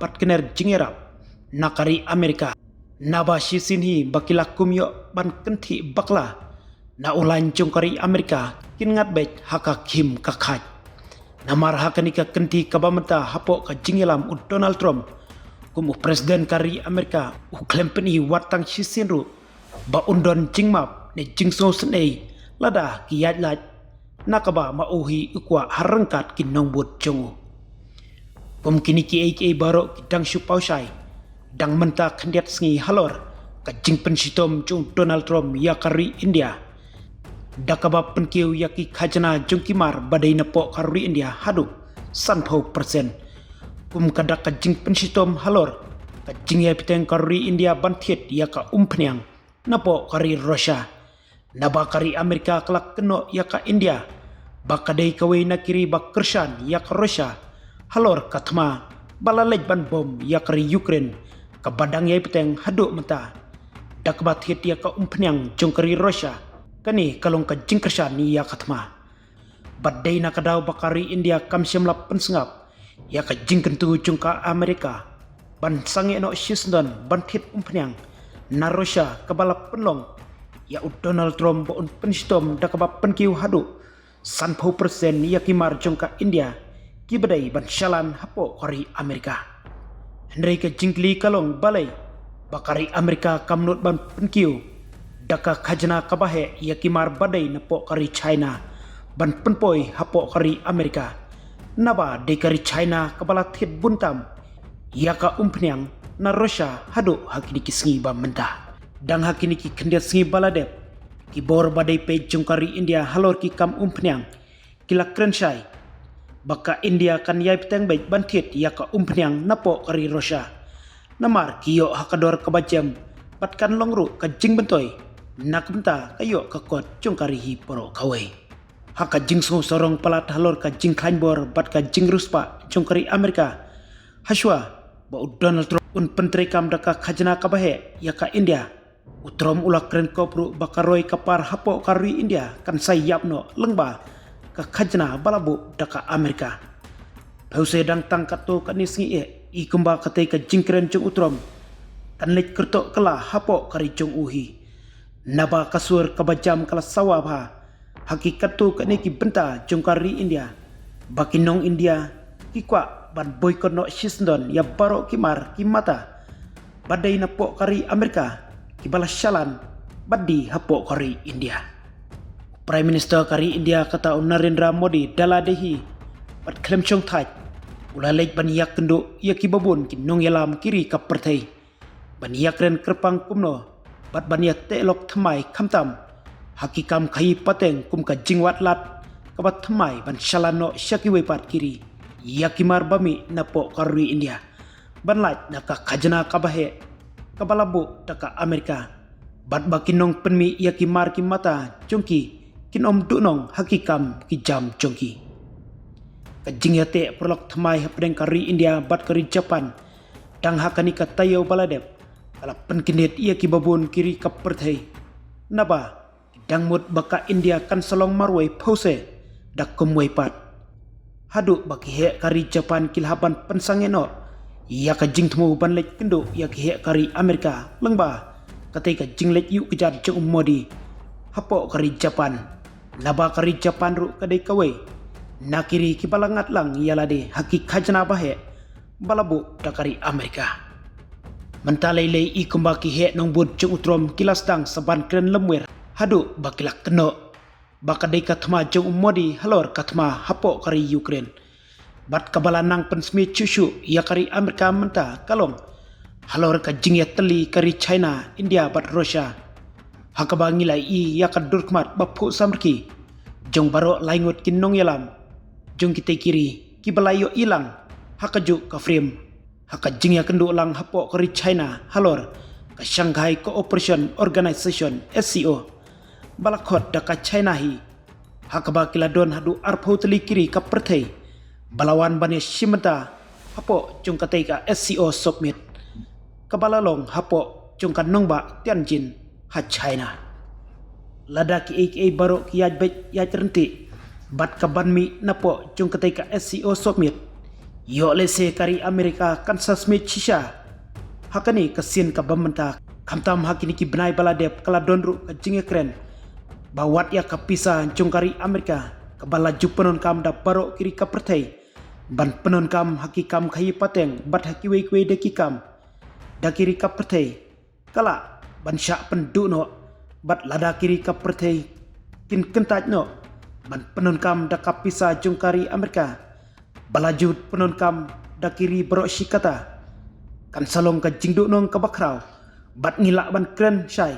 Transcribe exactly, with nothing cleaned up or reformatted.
bad kner jingïarap na ka ri Amerika. Naba shisien hi ba ki la kum ïoh ban kynthih bakla na u lain jong ka ri Amerika kin ngat beit ha ka khim ka khait. Namar ha kane ka kynti kaba mynta hapoh ka jingïalam u Donald Trump kum u president ka ri Amerika u khlem pyni wat tang shisien ruh ba un don jingmap ne jingsngewsynei lada ki ïaid lait na kaba ma u hi u kwah ha ryngkat ki nongbud jong u. Kum kine kiei kiei baroh ki dang shu paw shai dang mynta khyndiat sngi halor ka jingpynshitom jong u Donald Trump ïa ka ri India da kaba pynkiew ïa ki khajna jong ki mar ba dei napoh ka ri India haduh sanphew persen. Kum ka dak ka jingpynshitom halor ka jingïai bteng ka ri India ban thied ïa ka umphniang napoh ka ri Russia. Naba ka ri Amerika ka la kynnoh ïa ka India ba ka dei kawei na ki ri ba kyrshan ïa ka Russia halor ka thma ba la leit ban bom ïa ka ri Ukraine kaba dang ïai bteng haduh mynta da kaba thied ïa ka umphniang jong ka ri Russia. Kane ka long ka jingkyrshan ïa ka thma. Bad dei na ka daw ba ka ri India kam shym la pynsngap ïa ka jingkyntu jong ka Amerika ban sangeh noh shisyndon ban thied umphniang na Russia kaba la pynlong ïa u Donald Trump ba un pynshitom da kaba pynkiew haduh sanphew persen ïa ki mar jong ka India kiba dei ban shalan hapoh ka ri Amerika. Hynrei ka jingkylli ka long balei ba ka ri Amerika kam nud ban pynkiew da ka khajna kaba heh ïa ki mar ba dei napoh ka ri China ban pynpoi hapoh ka ri Amerika. Naba dei ka ri China kaba la thied bun tam ïa ka umphniang na Russia haduh ha kine ki sngi ba mynta. Dang ha kine ki khyndiat sngi ba la dep, ki bor ba dei peit jong ka ri India halor ki kam umphniang ki la kren shai ba ka India kan ïai bteng beit ban thied ïa ka umphniang napoh ka ri Russia. Namar ki ïoh ha ka dor kaba jem bad kan long ruh ka jingbyntoi na ka bynta ka ïoh ka kot jong ka ri hi baroh kawei. Ha ka jingsngewsarong palat halor ka jingkhlaiñ bor bad ka jingriewspah jong ka ri Amerika, hashwa ba u Donald Trump un pyntreikam da ka khajna kaba heh ïa ka India, u Trump u la kren kop ruh ba ka roi ka par hapoh ka ri India kan sa ïap noh lyngba ka khajna ba la buh da ka Amerika. Phew se dang tang katto katne sngi eh, i kumba katei ka jingkren jong u Trump kan leit kyrtoh kylla hapoh ka ri jong u hi. Naba ka sur kaba jam ka la sawa bha ha ki katto katne ki bynta jong ka ri India ba ki nong India ki kwah ban boycott noh shisyndon ïa baroh ki mar ki mata ba dei napoh ka ri Amerika kiba la shalan bad die hapoh ka ri India. Prime Minister ka ri India kata u Narendra Modi da lade hi bad khlem shong thait u la leit ban ïakynduh ïa kiba bun ki nongïalam ki ri ka pyrthei ban ïakren kyrpang kumno bad ban ïateh lok thymmai khamtam ha ki kam khaïi pateng kum ka jingwad lad kaba thymmai ban shalan noh sha kiwei pat ki ri ïa ki mar ba mih napoh ka ri India ban lait na ka khajna kaba heh kaba la buh da ka Amerika, bad ba ki nongpynmih ïa ki mar ki mata jong ki kin ym duhnong ha ki kam ki jam jong ki. Ka jingïateh paralok thymmai hapdeng ka ri India bad ka ri Japan dang ha kane ka taïew ba la dep ka la pynkyndit ïa kiba bun ki ri ka pyrthei. Naba ki dang mut ba ka India kan sa long marwei phew se da kumwei pat. Haduh ba ki heh ka ri Japan ki la hap ban pynsangeh noh ïa ka jingthmu ban leit kynduh ïa ki heh ka ri Amerika lyngba katei ka jingleit ïuh kjat jong u Modi hapoh ka ri Japan. Naba ka ri Japan ruh ka dei kawei na ki ri kiba la ngat lang ïa lade ha ki khajna ba heh ba la buh da ka ri Amerika. Mynta lei lei i kumba ki heh nongbud jong u Trump ki la sdang sa ban kren lymwir haduh ba ki la kynnoh ba ka dei ka thma jong u Modi halor ka thma hapoh ka ri Ukraine. Bad kaba la nang pynsmit shuh shuh ïa ka ri Amerika mynta ka long halor ka jingïatylli ka ri China, India bad Russia. Ha kaba ngi la ïohi ïa ka dur khmat ba phuh samrkhie jong baroh laingut ki nongïalam jong kitei ki ri kiba la ïohi lang ha kajuh ka frame ha ka jingïakynduh lang hapoh ka ri China halor ka Shanghai Cooperation Organization, S C O, ba la khot da ka China hi. Ha kaba ki la don haduh arphew tylli ki ri ka pyrthei ba la wan ban ïashim bynta hapoh jong katei ka S C O Summit kaba la long hapoh jong ka nongbah Tianjin ha China. Lada kiei kiei baroh ki ïaid beit ïaid ryntih bad ka ban mih napoh jong katei ka S C O Summit, Ïoh lehse ka ri Amerika kan sa smiej shisha ha kane ka sien kaba mynta. Khamtam ha kine ki bnai ba la dep ka la don ruh ka jingïakren ba wat ïa ka pisa jong ka ri Amerika kaba la ju pyndonkam da baroh ki ri ka pyrthei ban pyndonkam ha ki kam khaïi pateng bad ha kiwei kiwei de ki kam da ki ri ka pyrthei. Ka lah ban shah pynduh noh bad lada ki ri ka pyrthei kin kyntait noh ban pyndonkam da ka pisa jong ka ri Amerika ba la ju pyndonkam da ki ri baroh shi katta, kan sa long ka jingduhnong kaba khraw bad ngi lah ban kren shai